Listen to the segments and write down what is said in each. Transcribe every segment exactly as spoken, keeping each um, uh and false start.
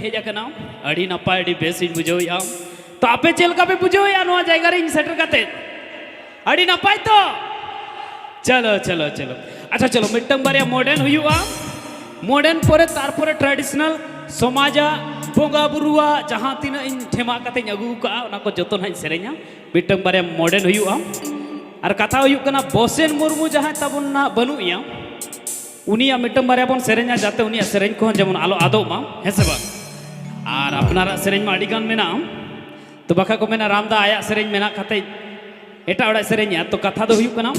ᱦᱮᱡ ᱟᱠᱟᱱᱟ᱾ ᱟᱹᱰᱤ ᱱᱟᱯᱟᱭ, ᱟᱹᱰᱤ ᱵᱮᱥ ᱤᱧ ᱵᱩᱡᱷᱟᱹᱣᱮᱫᱼᱟ᱾ ᱛᱚ ᱟᱯᱮ ᱪᱮᱫ ᱞᱮᱠᱟ ᱯᱮ ᱵᱩᱡᱷᱟᱹᱣᱮᱫᱼᱟ ᱱᱚᱣᱟ ᱡᱟᱭᱜᱟ ᱨᱮ ᱤᱧ ᱥᱮᱴᱮᱨ ᱠᱟᱛᱮ? ᱟᱹᱰᱤ ᱱᱟᱯᱟᱭ ᱛᱚ? ᱪᱚᱞᱚ, ᱪᱚᱞᱚ, ᱪᱚᱞᱚ᱾ ᱟᱪᱪᱷᱟ, ᱪᱚᱞᱚ, ᱢᱤᱫᱴᱟᱝ ᱵᱟᱨᱭᱟ ᱢᱚᱰᱟᱨᱱ ᱦᱩᱭᱩᱜᱼᱟ᱾ ᱢᱚᱰᱟᱨᱱ ᱯᱚᱨᱮ, ᱛᱟᱨᱯᱚᱨᱮ ᱴᱨᱟᱰᱤᱥᱚᱱᱟᱞ, ᱥᱚᱢᱟᱡᱟᱜ, ᱵᱚᱸᱜᱟ ᱵᱩᱨᱩᱣᱟᱜ ᱡᱟᱦᱟᱸ ᱛᱤᱱᱟᱹᱜ ᱤᱧ ᱴᱷᱮᱢᱟ ᱠᱟᱛᱮᱧ ᱟᱹᱜᱩ ᱟᱠᱟᱫᱼᱟ, ᱚᱱᱟ ᱠᱚ ᱡᱚᱛᱚ ᱱᱟᱦᱟᱜ ᱤᱧ ᱥᱮᱨᱮᱧᱟ᱾ ᱢᱤᱫᱴᱟᱝ ᱵᱟᱨᱭᱟ ᱢᱚᱰᱟᱨᱱ ᱦᱩᱭᱩᱜᱼᱟ᱾ ᱟᱨ ᱠᱟᱛᱷᱟ ᱦᱩᱭᱩᱜ ᱠᱟᱱᱟ, ᱵᱚᱥᱮᱱ ᱢᱩᱨᱢᱩ ᱡᱟᱦᱟᱸᱭ ᱛᱟᱵᱚᱱ ᱱᱟᱦᱟᱜ ᱵᱟᱹᱱᱩᱜ ᱮᱭᱟ, ᱩᱱᱤᱭᱟᱜ ᱢᱤᱫᱴᱟᱝ ᱵᱟᱨᱭᱟ ᱵᱚᱱ ᱥᱮᱨᱮᱧᱟ, ᱡᱟᱛᱮ ᱩᱱᱤᱭᱟᱜ ᱥᱮᱨᱮᱧ ᱠᱚᱦᱚᱸ ᱡᱮᱢᱚᱱ ᱟᱞᱚ ᱟᱫᱚᱜ ᱢᱟ, ᱦᱮᱸ ᱥᱮ ᱵᱟᱝ? ᱟᱨ ᱟᱯᱱᱟᱨᱟᱜ ᱥᱮᱨᱮᱧ ᱢᱟ ᱟᱹᱰᱤ ᱜᱟᱱ ᱢᱮᱱᱟᱜᱼᱟ᱾ ᱛᱚ ᱵᱟᱠᱷᱟᱡ ᱠᱚ ᱢᱮᱱᱟ, ᱨᱟᱢᱫᱟ ᱟᱭᱟᱜ ᱥᱮᱨᱮᱧ ᱢᱮᱱᱟᱜ ᱠᱟᱛᱮ ᱮᱴᱟᱜ ᱦᱚᱲᱟᱜ ᱥᱮᱨᱮᱧᱟ᱾ ᱛᱚ ᱠᱟᱛᱷᱟ ᱫᱚ ᱦᱩᱭᱩᱜ ᱠᱟᱱᱟ,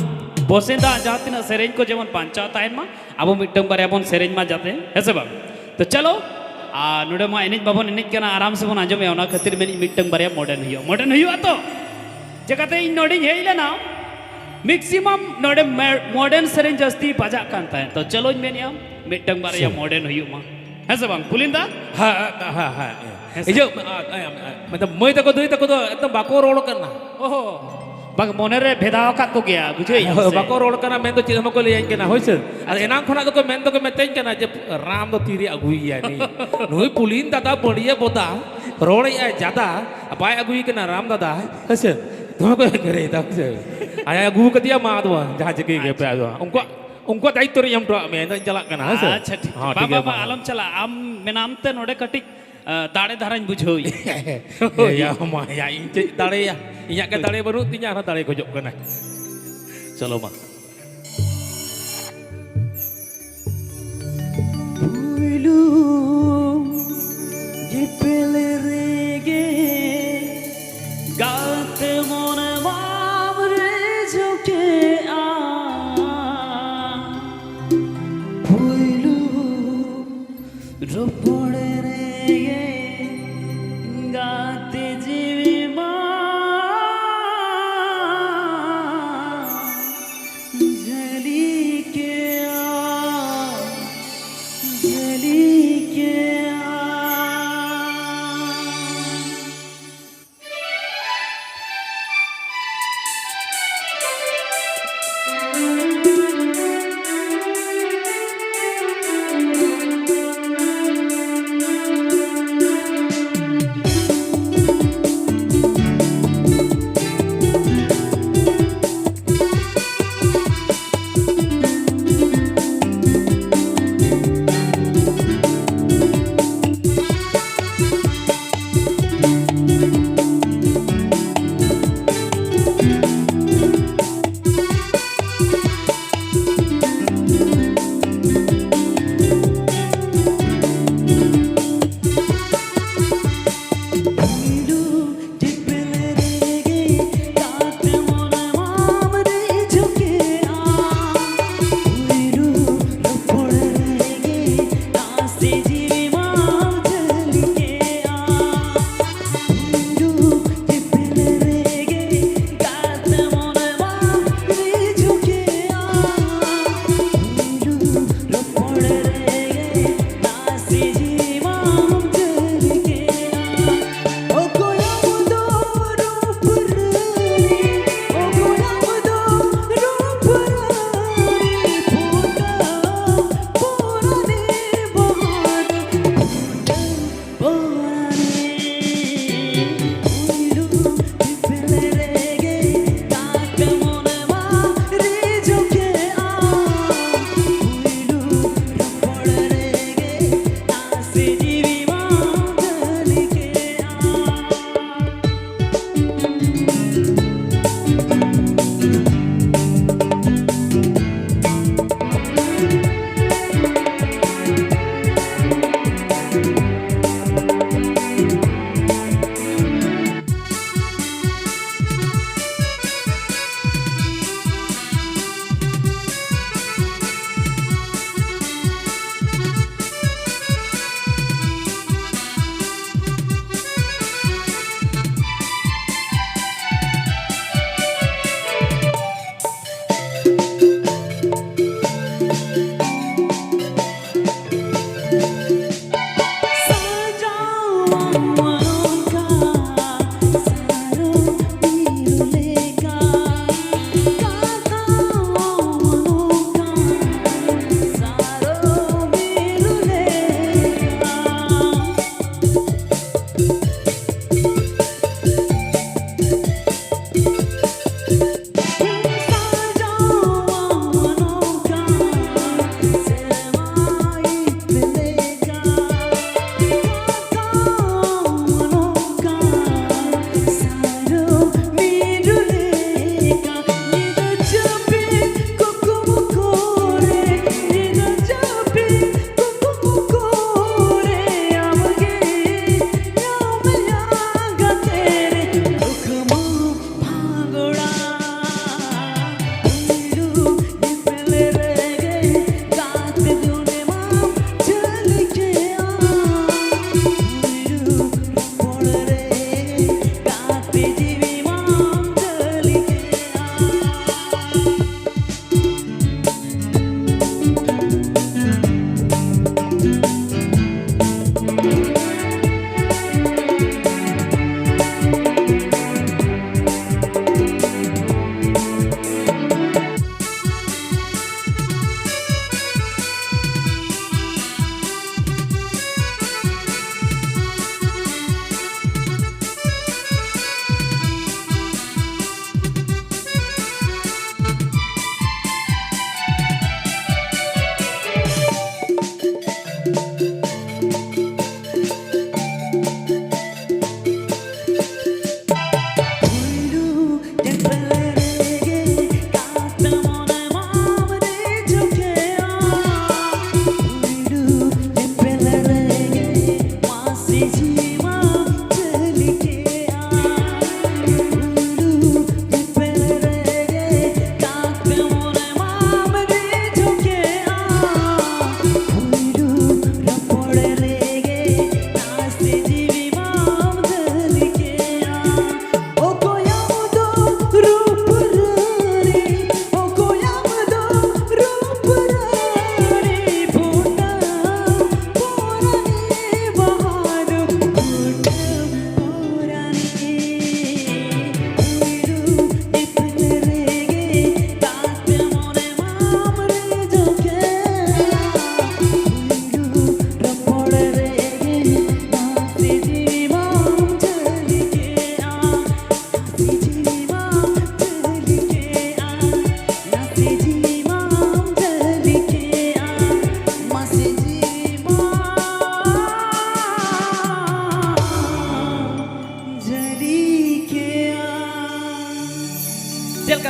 ᱵᱚᱥᱮᱱ ᱫᱟ ᱡᱟᱦᱟᱸ ᱛᱤᱱᱟᱹᱜ ᱥᱮᱨᱮᱧ ᱠᱚ ᱡᱮᱢᱚᱱ ᱵᱟᱧᱪᱟᱣ ᱛᱟᱦᱮᱱ ᱢᱟ, ᱟᱵᱚ ᱢᱤᱫᱴᱟᱝ ᱵᱟᱨᱭᱟ ᱵᱚᱱ ᱥᱮᱨᱮᱧ ᱢᱟ ᱡᱟᱛᱮ, ᱦᱮᱸ ᱥᱮ ᱵᱟᱝ? ᱛᱚ ᱪᱚᱞᱚ, ᱟᱨ ᱱᱚᱰᱮ ᱢᱟ ᱮᱱᱮᱡ ᱵᱟᱵᱚᱱ ᱮᱱᱮᱡ ᱠᱟᱱᱟ, ᱟᱨᱟᱢ ᱥᱮ ᱵᱚᱱ ᱟᱸᱡᱚᱢᱮᱜᱼᱟ, ᱚᱱᱟ ᱠᱷᱟᱹᱛᱤᱨ ᱢᱮᱱᱮᱫ ᱢᱤᱫᱴᱟᱝ ᱵᱟᱨᱭᱟ ᱢᱚᱰᱟᱨᱱ ᱦᱩᱭᱩᱜᱼᱟ᱾ ᱢᱚᱰᱟᱨᱱ ᱦᱩᱭᱩᱜᱼᱟ ᱛᱚ? ᱪᱮᱠᱟᱛᱮ ᱤᱧ ᱱᱚᱰᱮᱧ ᱦᱮᱡ ᱞᱮᱱᱟ, ᱢᱮᱠᱥᱤᱢᱟᱢ ᱱᱚᱰᱮ ᱢᱚᱰᱟᱨᱱ ᱥᱮᱨᱮᱧ ᱡᱟᱹᱥᱛᱤ ᱵᱟᱡᱟᱜ ᱠᱟᱱ ᱛᱟᱦᱮᱸᱫ᱾ ᱛᱚ ᱪᱚᱞᱚᱧ ᱢᱮᱱᱮᱜᱼᱟ, ᱢᱤᱫᱴᱟᱝ ᱵᱟᱨᱭᱟ ᱥᱮ᱾ ᱢᱚᱰᱟᱨᱱ ᱦᱩᱭᱩᱜ ᱢᱟ, ᱦᱮᱸ ᱥᱮ ᱵᱟᱝ ᱯᱩᱞᱤᱱ ᱫᱟ? ᱦᱮᱸ, ᱦᱮᱸ, ᱦᱮᱸ, ᱦᱮᱸ᱾ ᱦᱮᱸ ᱥᱮ? ᱤᱭᱟᱹ, ᱟ, ᱟ, ᱟ, ᱢᱮᱱᱫᱟ, ᱢᱟᱹᱭ ᱛᱟᱠᱚ, ᱫᱟᱹᱭ ᱛᱟᱠᱚ ᱫᱚ ᱮᱠᱫᱚᱢ ᱵᱟᱠᱚ ᱨᱚᱲ ᱠᱟᱱᱟ᱾ ᱚᱦᱚ, ᱵᱟᱝ, ᱢᱚᱱᱮᱨᱮ ᱵᱷᱮᱫᱟᱣ ᱟᱠᱟᱫ ᱠᱚᱜᱮᱭᱟ, ᱵᱩᱡᱷᱟᱹᱣᱮᱫ ᱟᱢ ᱥᱮ? ᱵᱟᱠᱚ ᱨᱚᱲ ᱠᱟᱱᱟ ᱢᱮᱱᱫᱚ ᱪᱮᱫ ᱦᱚᱸ ᱵᱟᱠᱚ ᱞᱟᱹᱭᱟᱹᱧ ᱠᱟᱱᱟ, ᱦᱳᱭ ᱥᱮ? ᱟᱨ ᱟᱪᱪᱷᱟ᱾ ᱮᱱᱟᱝ ᱠᱷᱚᱱᱟᱜ ᱫᱚᱠᱚ ᱢᱮᱱ ᱫᱚᱠᱚ ᱢᱮᱛᱟᱹᱧ ᱠᱟᱱᱟ ᱡᱮ, "ᱨᱟᱢ ᱫᱚ ᱛᱤᱨᱮ ᱟᱹᱜᱩᱭᱮᱭᱟ ᱱᱩᱭ? ᱱᱩᱭ ᱯᱩᱞᱤᱱ ᱫᱟᱫᱟ ᱵᱟᱹᱲᱤᱭᱟᱹ ᱵᱚᱫᱟ, ᱨᱚᱲᱮᱫᱼᱟᱭ ᱡᱟᱫᱟ, ᱵᱟᱭ ᱟᱹᱜᱩᱭᱮ ᱠᱟᱱᱟ ᱨᱟᱢ ᱫᱟᱫᱟ", ᱦᱳᱭ ᱥᱮ? ᱫᱚᱢᱮ ᱠᱚ ᱮᱜᱮᱨᱮᱫᱟ, ᱦᱳᱭ ᱥᱮ? ᱟᱭ ᱟᱹᱜᱩ ᱠᱟᱫᱮᱭᱟ ᱢᱟ, ᱟᱫᱚ ᱡᱟᱦᱟᱸ ᱪᱤᱠᱟᱹᱭ ᱜᱮᱯᱮ, ᱟᱪᱪᱷᱟ᱾ ᱟᱫᱚ ᱩᱱᱠᱩᱣᱟᱜ, ᱩᱱᱠᱩᱣᱟᱜ ᱫᱟᱭᱤᱛᱛᱚ ᱨᱤᱧ ᱮᱢ ᱦᱚᱴᱚᱣᱟᱜ ᱢᱮᱭᱟ, ᱤᱧ ᱫᱚᱧ ᱪᱟᱞᱟᱜ ᱠᱟᱱᱟ, ᱦᱳᱭ ᱥᱮ? ᱟᱪᱪᱷᱟ, ᱴᱷᱤᱠ, ᱴᱷᱤᱠ᱾ ᱦᱚᱸ, ᱵᱟᱝ, ᱴᱷᱤᱠ ᱜᱮᱭᱟ, ᱵᱟᱝ, ᱢᱟ᱾ ᱵᱟᱝ, ᱟᱞᱚᱢ ᱪᱟᱞᱟᱜᱼᱟ᱾ ᱟᱢ ᱢᱮᱱᱟᱢ ᱛᱮ ᱱᱚᱰᱮ ᱠᱟᱹᱴᱤᱡ ᱟ, ᱫᱟᱲᱮ ᱫᱷᱟᱨᱟᱧ ᱵᱩᱡᱷᱟᱹᱣᱮᱫᱼᱟ᱾ ᱮᱭᱟ ᱢᱟᱭᱟ, ᱤᱧ ᱪᱮᱫ ᱫᱟᱲᱮᱭᱟ? ᱤᱧᱟᱹᱜ ᱜᱮ ᱫᱟᱲᱮ ᱵᱟᱹᱱᱩᱜ ᱛᱤᱧᱟ, ᱟᱨᱦᱚᱸ ᱫᱟᱲᱮ ᱠᱷᱚᱡᱚᱜ ᱠᱟᱱᱟ᱾ ᱪᱚᱞᱚ ᱢᱟ᱾ ᱯᱩᱭᱞᱩ ᱧᱮᱯᱮᱞ ᱨᱮᱜᱮ ᱜᱟᱛᱮ ᱢᱚᱱᱮ ᱵᱟᱢ ᱨᱤᱡᱷᱟᱹᱣ ᱠᱮᱜᱼᱟ᱾ ᱯᱩᱭᱞᱩ ᱨᱚᱯᱚᱲ ᱨᱮᱜᱮ ᱜᱟᱛᱮ ᱡᱤᱣᱤ ᱢᱟ ᱡᱷᱟᱹᱞᱤ ᱠᱮᱜᱼᱟ, ᱡᱷᱟᱹᱞᱤ ᱠᱮᱜᱼᱟ᱾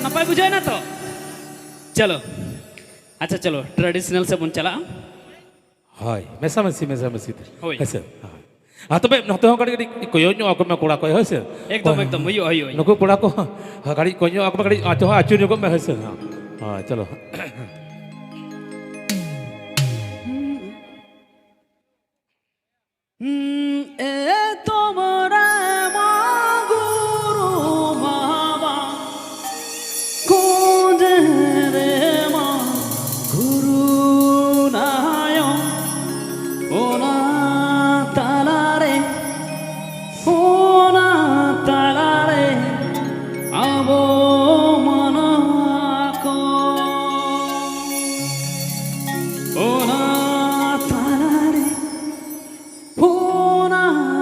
ᱱᱟᱯᱟᱭ ᱵᱩᱡᱷᱟᱹᱣ ᱮᱱᱟ ᱛᱚ? ᱪᱚᱞᱚ, ᱟᱪᱪᱷᱟ, ᱪᱚᱞᱚ, traditional ᱥᱮᱫ ᱵᱚᱱ ᱪᱟᱞᱟᱜᱼᱟ᱾ ᱦᱳᱭ, ᱢᱮᱥᱟᱢᱤᱥᱤ, ᱢᱮᱥᱟᱢᱤᱥᱤ᱾ ᱦᱳᱭ᱾ ᱦᱮᱸ ᱥᱮ? ᱦᱳᱭ᱾ ᱟᱨ ᱛᱚᱵᱮ ᱱᱚᱛᱮ ᱦᱚᱸ ᱠᱟᱹᱴᱤᱡ, ᱠᱟᱹᱴᱤᱡ ᱠᱚᱭᱚᱜ ᱧᱚᱜ ᱟᱠᱚ ᱢᱮ ᱠᱚᱲᱟ ᱠᱚ, ᱦᱳᱭ ᱥᱮ? ᱮᱠᱫᱚᱢ, ᱦᱳᱭ᱾ ᱮᱠᱫᱚᱢ, ᱦᱩᱭᱩᱜᱼᱟ, ᱦᱩᱭᱩᱜᱼᱟ, ᱦᱩᱭᱩᱜᱼᱟ᱾ ᱱᱩᱠᱩ ᱠᱚᱲᱟ ᱠᱚ ᱠᱟᱹᱴᱤᱡ ᱠᱚᱭᱚᱜ ᱧᱚᱜ ᱟᱠᱚ ᱢᱮ, ᱠᱟᱹᱴᱤᱡ ᱟᱪᱩᱨ ᱦᱚᱸ ᱟᱹᱪᱩᱨ ᱧᱚᱜᱚᱜ ᱢᱮ, ᱦᱳᱭ ᱥᱮ? ᱦᱳᱭ, ᱪᱚᱞᱚ᱾ ᱮᱛᱚᱢ ᱨᱮ ᱢᱟ ᱜᱩᱨᱩ ᱵᱟᱵᱟ, ᱠᱚᱸᱫᱮ ᱨᱮ ᱢᱟ ᱜᱩᱨᱩ ᱱᱟᱭᱚᱢ, ᱚᱱᱟ ᱛᱟᱞᱟᱨᱮ, ᱚᱱᱟ ᱛᱟᱞᱟᱨᱮ ᱟᱵᱚ ᱢᱟᱱᱣᱟ ᱠᱚ, ᱚᱱᱟ ᱛᱟᱞᱟᱨᱮ, ᱚᱱᱟ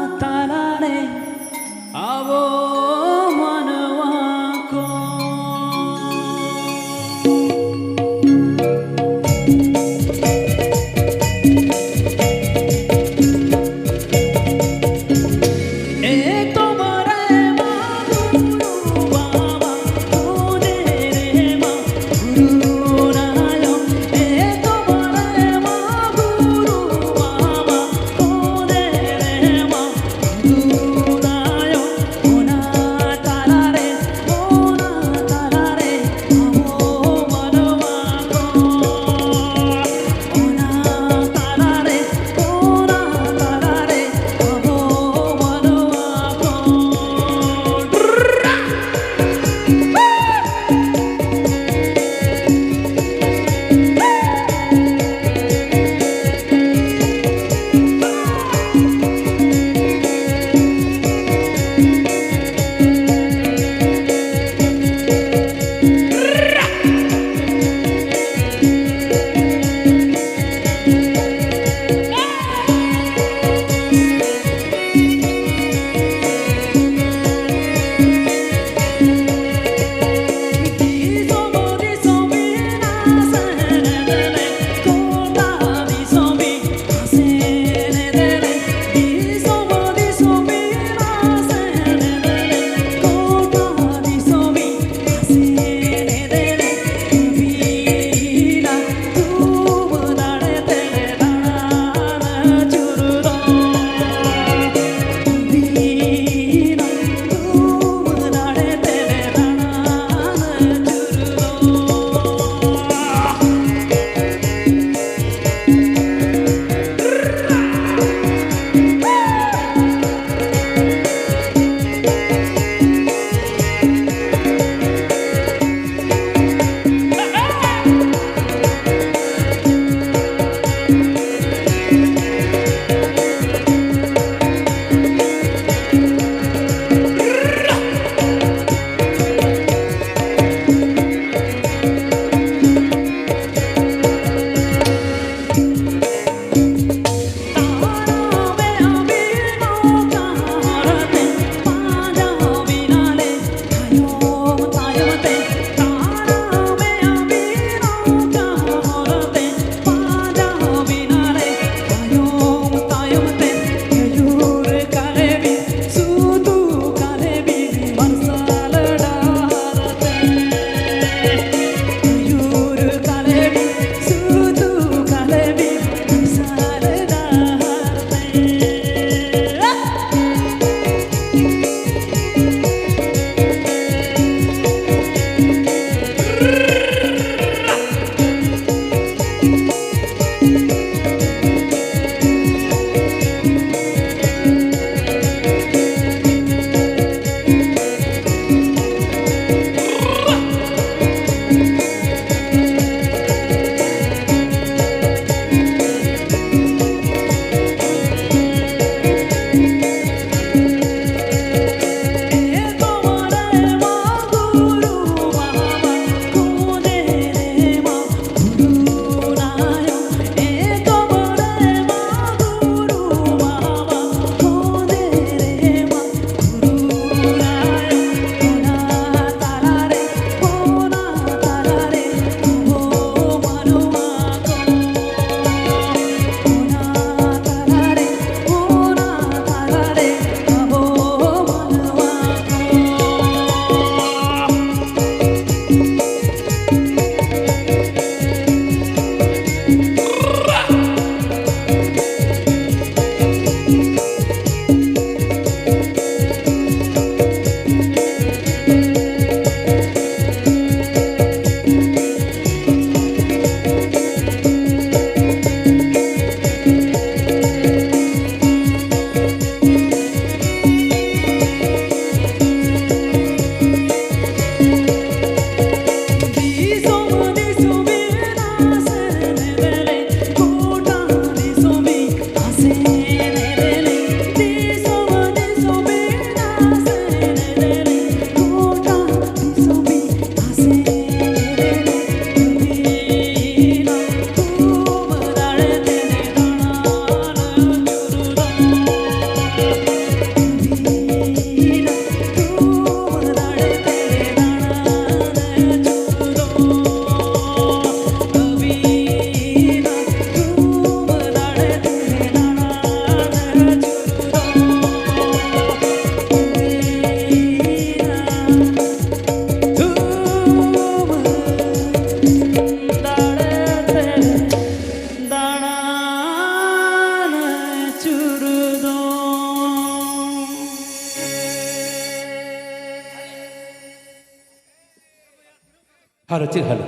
ᱦᱮᱞᱳ, ᱪᱮᱫ ᱦᱮᱞᱳ?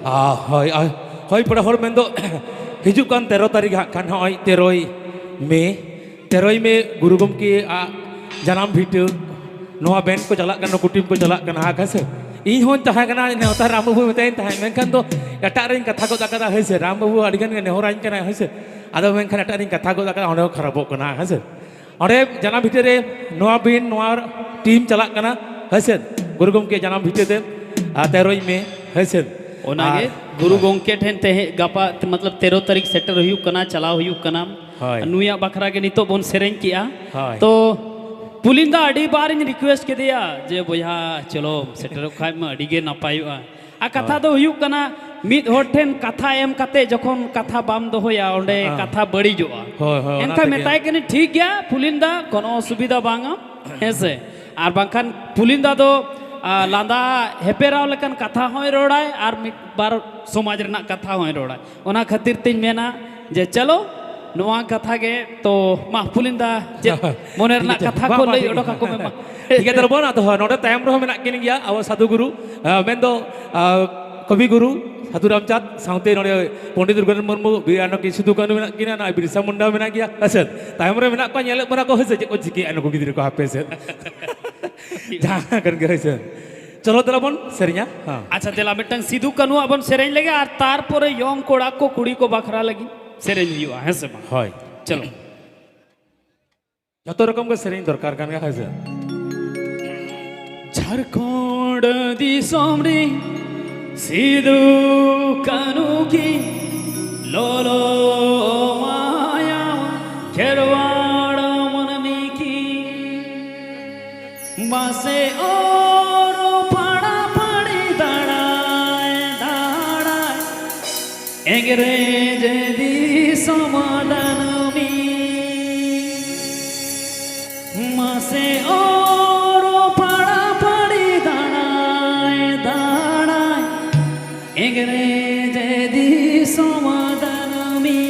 ᱟ, ᱦᱳᱭ, ᱟ, ᱦᱳᱭ, ᱯᱮᱲᱟ ᱦᱚᱲ ᱢᱮᱱᱫᱚ ᱦᱤᱡᱩᱜ ᱠᱟᱱ ᱛᱮᱨᱚ ᱛᱟᱹᱨᱤᱠᱷ ᱦᱟᱸᱜ ᱠᱷᱟᱱ ᱱᱚᱜᱼᱚᱭ ᱛᱮᱨᱚᱭ ᱢᱮ, ᱛᱮᱨᱚᱭ ᱢᱮ ᱜᱩᱨᱩ ᱜᱚᱢᱠᱮ ᱟᱜ ᱡᱟᱱᱟᱢ ᱵᱷᱤᱴᱟᱹ, ᱱᱚᱣᱟ ᱵᱮᱱᱰ ᱠᱚ ᱪᱟᱞᱟᱜ ᱠᱟᱱᱟ, ᱱᱩᱠᱩ ᱴᱤᱢ ᱠᱚ ᱪᱟᱞᱟᱜ ᱠᱟᱱᱟ ᱦᱟᱸᱜ, ᱦᱮᱸ ᱥᱮ? ᱤᱧ ᱦᱚᱸᱧ ᱛᱟᱦᱮᱸ ᱠᱟᱱᱟ, ᱱᱮᱣᱛᱟ ᱨᱟᱢ ᱵᱟᱹᱵᱩ ᱢᱮᱛᱟᱭ ᱛᱟᱦᱮᱸᱫ, ᱢᱮᱱᱠᱷᱟᱱ ᱫᱚ ᱮᱴᱟᱜ ᱨᱮᱧ ᱠᱟᱛᱷᱟ ᱜᱚᱫ ᱟᱠᱟᱫᱟ, ᱦᱳᱭ ᱥᱮ? ᱨᱟᱢ ᱵᱟᱹᱵᱩ ᱟᱹᱰᱤ ᱜᱟᱱ ᱜᱮ ᱱᱮᱦᱚᱨᱟᱹᱧ ᱠᱟᱱᱟᱭ, ᱦᱳᱭ ᱥᱮ? ᱟᱫᱚ ᱢᱮᱱᱠᱷᱟᱱ ᱮᱴᱟᱜ ᱨᱮᱧ ᱠᱟᱛᱷᱟ ᱜᱚᱫ ᱟᱠᱟᱫᱟ, ᱚᱸᱰᱮ ᱦᱚᱸ ᱠᱷᱟᱨᱟᱯᱚᱜ ᱠᱟᱱᱟ, ᱦᱮᱸ ᱥᱮ? ᱚᱸᱰᱮ ᱡᱟᱱᱟᱢ ᱵᱷᱤᱴᱟᱹ ᱨᱮ ᱱᱚᱣᱟ ᱵᱤᱱ, ᱱᱚᱣᱟ ᱴᱤᱢ ᱪᱟᱞᱟᱜ ᱠᱟᱱᱟ, ᱦᱳᱭ ᱥᱮ? ᱜᱩᱨᱩ ᱜᱚᱢᱠᱮ ᱡᱟᱱᱟᱢ ᱵᱷᱤᱴᱟᱹ ᱛᱮ, ᱟᱨ ᱛᱮᱨᱚᱭ ᱢᱮ, ᱦᱳᱭ ᱥᱮ? ᱚᱱᱟᱜᱮ ᱟᱨ ᱜᱩᱨᱩ ᱦᱳᱭ᱾ ᱜᱚᱢᱠᱮ ᱴᱷᱮᱱ ᱛᱮᱦᱮᱧ ᱜᱟᱯᱟ, ᱢᱚᱛᱞᱚᱵ ᱛᱮᱨᱚ ᱛᱟᱹᱨᱤᱠᱷ ᱥᱮᱴᱮᱨ ᱦᱩᱭᱩᱜ ᱠᱟᱱᱟ, ᱪᱟᱞᱟᱣ ᱦᱩᱭᱩᱜ ᱠᱟᱱᱟ᱾ ᱦᱳᱭ᱾ ᱱᱩᱭᱟᱜ ᱵᱟᱠᱷᱨᱟ ᱜᱮ ᱱᱤᱛᱚᱜ ᱵᱚᱱ ᱥᱮᱨᱮᱧ ᱠᱮᱜᱼᱟ᱾ ᱦᱳᱭ᱾ ᱛᱚ ᱯᱩᱞᱤᱱ ᱫᱟ ᱟᱹᱰᱤ ᱵᱟᱨᱤᱧ ᱨᱤᱠᱩᱭᱮᱥᱴ ᱠᱮᱫᱮᱭᱟ ᱡᱮ, "ᱵᱚᱭᱦᱟ, ᱪᱚᱞᱚ, ᱥᱮᱴᱮᱨᱚᱜ ᱠᱷᱟᱡ ᱢᱟ ᱟᱹᱰᱤ ᱜᱮ ᱱᱟᱯᱟᱭᱚᱜᱼᱟ᱾" ᱟᱨ ᱠᱟᱛᱷᱟ ᱦᱳᱭ᱾ ᱫᱚ ᱦᱩᱭᱩᱜ ᱠᱟᱱᱟ, ᱢᱤᱫ ᱦᱚᱲ ᱴᱷᱮᱱ ᱠᱟᱛᱷᱟ ᱮᱢ ᱠᱟᱛᱮ ᱡᱚᱠᱷᱚᱱ ᱠᱟᱛᱷᱟ ᱵᱟᱢ ᱫᱚᱦᱚᱭᱟ, ᱚᱸᱰᱮ ᱦᱮᱸ᱾ ᱠᱟᱛᱷᱟ ᱵᱟᱹᱲᱤᱡᱚᱜᱼᱟ᱾ ᱦᱳᱭ, ᱦᱳᱭ, ᱚᱱᱟ ᱮᱱᱠᱷᱟᱱ ᱛᱮᱜᱮ᱾ ᱢᱮᱛᱟᱭ ᱠᱟᱹᱱᱟᱹᱧ, "ᱴᱷᱤᱠ ᱜᱮᱭᱟ ᱯᱩᱞᱤᱱ ᱫᱟ, ᱠᱳᱱᱳ ᱚᱥᱩᱵᱤᱫᱷᱟ ᱵᱟᱝᱟ", ᱦᱮᱸ ᱥᱮ? ᱟᱨ ᱵᱟᱝᱠᱷᱟᱱ ᱯᱩᱞᱤᱱ ᱫᱟ ᱫᱚ, ᱟ, ᱞᱟᱸᱫᱟ ᱦᱮᱯᱮᱨᱟᱣ ᱞᱮᱠᱟᱱ ᱠᱟᱛᱷᱟ ᱦᱚᱸᱭ ᱨᱚᱲᱟᱭ ᱟᱨ ᱢᱤᱫ ᱵᱟᱨ ᱥᱚᱢᱟᱡᱽ ᱨᱮᱱᱟᱜ ᱠᱟᱛᱷᱟ ᱦᱚᱸᱭ ᱨᱚᱲᱟᱭ᱾ ᱚᱱᱟ ᱠᱷᱟᱹᱛᱤᱨ ᱛᱤᱧ ᱢᱮᱱᱟ ᱡᱮ ᱪᱚᱞᱚ, ᱱᱚᱣᱟ ᱠᱟᱛᱷᱟ ᱜᱮ ᱛᱚ, ᱢᱟ ᱯᱩᱞᱤᱱ ᱫᱟ, ᱪᱮᱫ ᱢᱚᱱᱮ ᱴᱷᱤᱠ ᱨᱮᱱᱟᱜ ᱟᱪᱷᱮ᱾ ᱠᱟᱛᱷᱟ ᱵᱟᱝ, ᱠᱚ ᱵᱟᱝ, ᱞᱟᱹᱭ ᱴᱷᱤᱠ ᱚᱰᱚᱠ ᱜᱮᱭᱟ᱾ ᱟᱠᱚ ᱢᱮ ᱢᱟ᱾ ᱴᱷᱤᱠ ᱜᱮᱭᱟ, ᱛᱟᱦᱞᱮ ᱵᱚᱱ, ᱟᱫᱚ ᱱᱚᱰᱮ ᱛᱟᱭᱚᱢ ᱨᱮᱦᱚᱸ ᱢᱮᱱᱟᱜ ᱠᱤᱱ ᱜᱮᱭᱟ ᱟᱵᱚ ᱥᱟᱫᱷᱩ ᱜᱩᱨᱩ, ᱟ, ᱢᱮᱱᱫᱚ, ᱟ, ᱠᱚᱵᱤ ᱜᱩᱨᱩ ᱥᱟᱫᱷᱩ ᱨᱟᱢᱪᱟᱸᱫᱽ, ᱥᱟᱶᱛᱮ ᱱᱚᱰᱮ ᱯᱚᱱᱰᱤᱛ ᱨᱚᱜᱷᱩᱱᱟᱛᱷ ᱢᱩᱨᱢᱩ, ᱵᱤᱨ ᱟᱱᱚᱠᱤ ᱥᱤᱫᱩ ᱠᱟᱹᱱᱦᱩ ᱢᱮᱱᱟᱜ ᱠᱤᱱᱟ, ᱱᱚᱜᱼᱚᱭ ᱵᱤᱨᱥᱟ ᱢᱩᱱᱰᱟ ᱢᱮᱱᱟᱜ ᱜᱮᱭᱟ, ᱦᱮᱸ ᱥᱮ? ᱛᱟᱭᱚᱢ ᱨᱮ ᱢᱮᱱᱟᱜ ᱠᱚᱣᱟ, ᱧᱮᱞᱮᱫ ᱵᱚᱱᱟ ᱠᱚ, ᱦᱮᱸ ᱥᱮ? ᱪᱮᱫ ᱠᱚ ᱪᱤᱠᱟᱹᱭᱟ ᱱᱩᱠᱩ ᱜᱤᱫᱽᱨᱟᱹ ᱠᱚ, ᱦᱟᱯᱮ ᱥᱮ᱾ ᱡᱟᱦᱟᱸ ᱠᱟᱱ ᱜᱮ, ᱦᱳᱭ ᱥᱮ᱾ ᱪᱚᱞᱚ ᱛᱟᱦᱞᱮ ᱵᱚᱱ ᱥᱮᱨᱮᱧᱟ᱾ ᱦᱮᱸ᱾ ᱟᱪᱪᱷᱟ, ᱫᱮᱞᱟ ᱢᱤᱫᱴᱟᱝ ᱥᱤᱫᱩ ᱠᱟᱹᱱᱦᱩᱣᱟᱜ ᱵᱚᱱ ᱥᱮᱨᱮᱧ ᱞᱮᱜᱮ, ᱟᱨ ᱛᱟᱨᱯᱚᱨᱮ ᱭᱚᱝ ᱠᱚᱲᱟ ᱠᱚ ᱠᱩᱲᱤ ᱠᱚ ᱵᱟᱠᱷᱨᱟ ᱞᱟᱹᱜᱤᱫ ᱥᱮᱨᱮᱧ ᱦᱩᱭᱩᱜᱼᱟ, ᱦᱮᱸ ᱥᱮ ᱵᱟᱝ? ᱦᱳᱭ᱾ ᱪᱚᱞᱚ᱾ ᱡᱚᱛᱚ ᱨᱚᱠᱚᱢ ᱜᱮ ᱥᱮᱨᱮᱧ ᱫᱚᱨᱠᱟᱨ ᱠᱟᱱ ᱜᱮᱭᱟ, ᱦᱳᱭ ᱥᱮ᱾ ᱡᱷᱟᱲᱠᱷᱚᱸᱰ ᱫᱤᱥᱚᱢ ᱨᱮ ᱥᱤᱫᱩ ᱠᱟᱹᱱᱦᱩ ᱠᱤᱱ ᱞᱚᱞᱚ ᱢᱟᱭᱟ ᱠᱷᱮᱨᱣᱟᱲ ᱢᱟᱹᱱᱢᱤ ᱠᱤᱱ ᱢᱟᱥᱮ ᱚᱨ ᱯᱷᱟᱲᱟ ᱯᱷᱟᱲᱤ ᱫᱟᱲᱟᱭ ᱫᱟᱲᱟᱭ ᱤᱝᱨᱮᱡᱽ ᱫᱤᱥᱚᱢ ᱫᱟᱹᱱᱢᱤ᱾ ᱢᱟᱥᱮ ᱚᱨ ᱯᱷᱟᱲᱟ ᱯᱷᱟᱲᱤ ᱫᱟᱲᱟᱭ ᱫᱟᱲᱟᱭ ᱤᱝᱨᱮᱡᱽ ᱫᱤᱥᱚᱢ ᱫᱟᱹᱱᱢᱤ᱾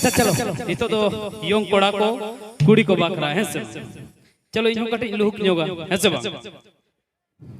ᱟᱪᱪᱷᱟ, ᱪᱚᱞᱚ, ᱱᱤᱛᱚᱜ ᱫᱚ ᱭᱚᱝ ᱠᱚᱲᱟ ᱠᱚ, ᱠᱩᱲᱤ ᱠᱚ ᱵᱟᱠᱷᱨᱟ, ᱦᱮᱸ ᱥᱮ? ᱪᱚᱞᱚ, ᱤᱧ ᱦᱚᱸ ᱠᱟᱹᱴᱤᱡ ᱞᱩᱦᱩᱠ ᱧᱚᱜᱟ, ᱦᱮᱸ ᱥᱮ ᱵᱟᱝ?